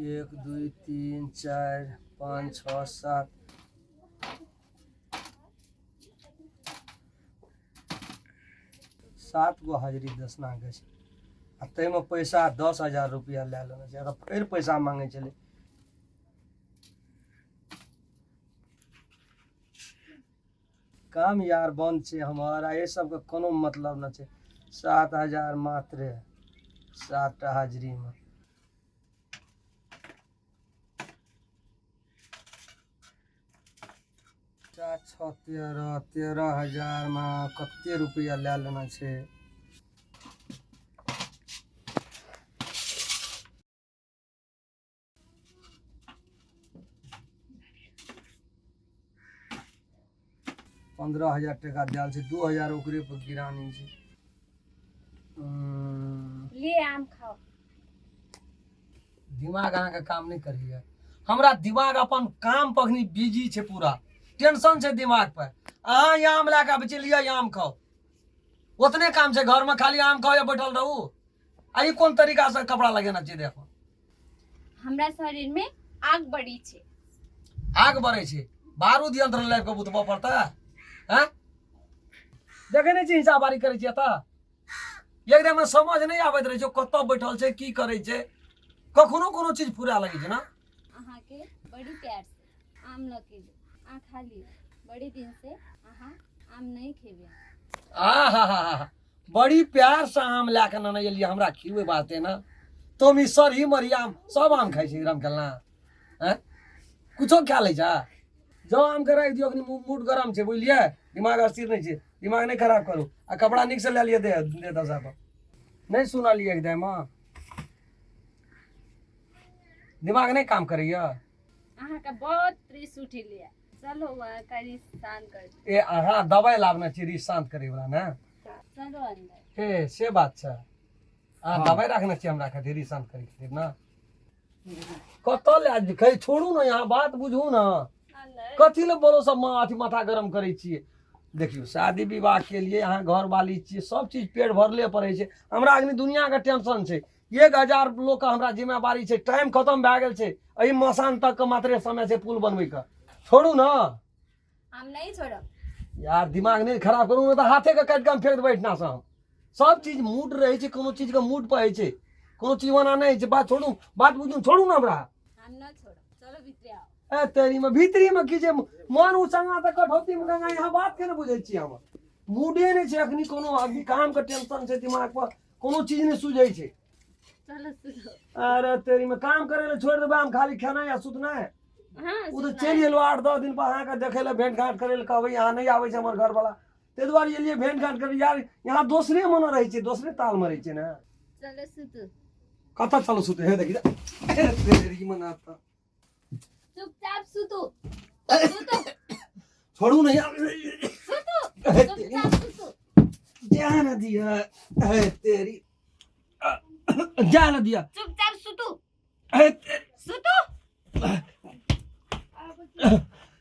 1 2 3 4 5 6 7 7 गो हाजिरी दसना के छै आ ताहिमे पैसा 10,000 रुपया लए लेने छै आ फेर पैसा मांगै छलै। काम यार बंद छै हमर आ एहि सबके कोनो मतलब नहि छै। 7,000 मात्र 7 टा हाजिरीमे। 4 6 13 13,000 मे कते रुपया लए लेना छै। 15,000 टका देल छै, 2,000 ओकरे पर गिरानी छै। ले आम खाओ। दिमाग अहाँके काम नहि करैया। हमरा दिमाग अपन काम पर अखनी बिजी छै, पूरा टेंशन छै दिमाग पर। अहाँ ई आम लए कऽ आबै छी, लिअ ई आम खाउ, ओतने काम छै घरमे, खाली आम खाउ या बैठल रहू। आ ई कोन तरीका से कपड़ा लगेना छै देखो। हमरा शरीर में आग बढ़ी छै। आग बढ़ै छै, बारूद यंत्र लाबि कऽ बुतबऽ पड़तै। हैं देखै नहि छी हिंसा बारी करै छी एतऽ। एकदम समझ नहि आबैत रहै छै कतऽ बैठल छै की करै छै, कखनो कोनो चीज फुरा लगै छै ना। अहाँके बड़ी प्यार से आम लऽ के अहाँ खा लिअ, बड़ी दिन से अहाँ आम नहीं खेबे। आ हा हा हा, बड़ी प्यार से आम लए कऽ नेने एलियै हमरा खिबै वास्ते ने। तुम ई सरही मरही आम सब आम खाइ छै रामखेलना, हैं कुछो खा लै छै। जो आम के राखि दियौ, अखनी मूड गरम छै बुझलियै, दिमाग अस्थिर नहि छै, दिमाग नहि खराब करू। आ कपड़ा नीक से लए लिअ दे दे दशा पर। नहि सुनलियै एकदम, दिमाग नहि काम करैया। अहाँके बहुत रिस उठेलियै, चलो वहाँ करी शांत कर। ए अहाँ दवाइ लाबने छी रिस शांत करे वाला ने? चलो अंदर। ए से बात छै, अहाँ दवाइ रखने छी हमरा खातिर रिस शांत करे खातिर ना? कतऽ लए जेबै? कही छोड़ू ने, यहाँ बात बुझू ने। कथी लए बोलो सब माँ अथी माथा गरम करै छियै? देखियौ शादी विवाह के लिए अहाँ घर वाली छियै, सब चीज पेट भरले पड़ै छै। हमरा अखनी दुनियाके टेंशन छै, 1000 लोकके हमरा जिम्मेवारी छै, टाइम खतम भए गेल छै, एहि मसान तकके मात्रे समय छै पुल बनबैके। छोड़ू ने। हम नहीं छोड़ब। यार दिमाग नहि खराब करू ने तऽ हाथेके काटि कऽ हम फेंक देबै एहिठिनासँ। हम सब चीज मूड रहै छै, कोनो चीजके मूड पर होइ छै, कोनो चीज ओना नहि होइ छै। बात छोड़ू, बात बुझू, छोड़ू ने हमरा। हम न छोड़ब, चलो भीतरे आओ। ए तेरी में भीतरी में की जे मन उचंगा तऽ कठौती में गंगा, यहाँ बात के ने बुझै छियै। हम मूडे नहि छै अखनी, कोनो अभी काम के टेंशन छै दिमाग पर, कोनो चीज नहि सुझै छै। चलो सुतो। अरे तेरी में काम करे ले छोड़ देबै हम, खाली खेनाइ आ सुतनाइ। हाँ, ओ तऽ चलि एलहुँ 8-10 दिन पर अहाँके देखै लए, भेंट घाँट करै लए। कहबै अहाँ नहि आबै छै हमर घरवला, ताहि दुआरे एलियै भेंट घाँट करै। यार यहाँ दोसरे मने रहै छै, दोसरे तालमे रहै छै ने। चलो सुतू। कतऽ चलो सुतू? हे देखी तेरी मना तऽ चुपचाप सुतू, सुतू। छोड़ू ने यार। सुतू, चुपचाप सुतू। जा न दिया, हे तेरी जा न दिया। चुपचाप सुतू, हे तेरी सुतू।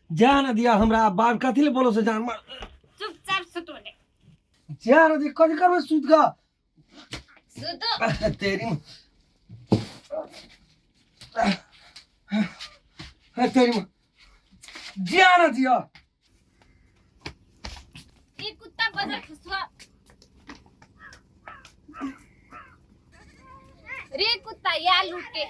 जा न दिया। हमरा बाप कथी ले बोलो से जान मार। चुपचाप सुतू ने। जा न दिया, कथी करबै सुत कऽ? सुतू। तेरी हे तेरी जा न दिया। ये कुत्ता बजा खसुआ रे कुत्ता या लूट के।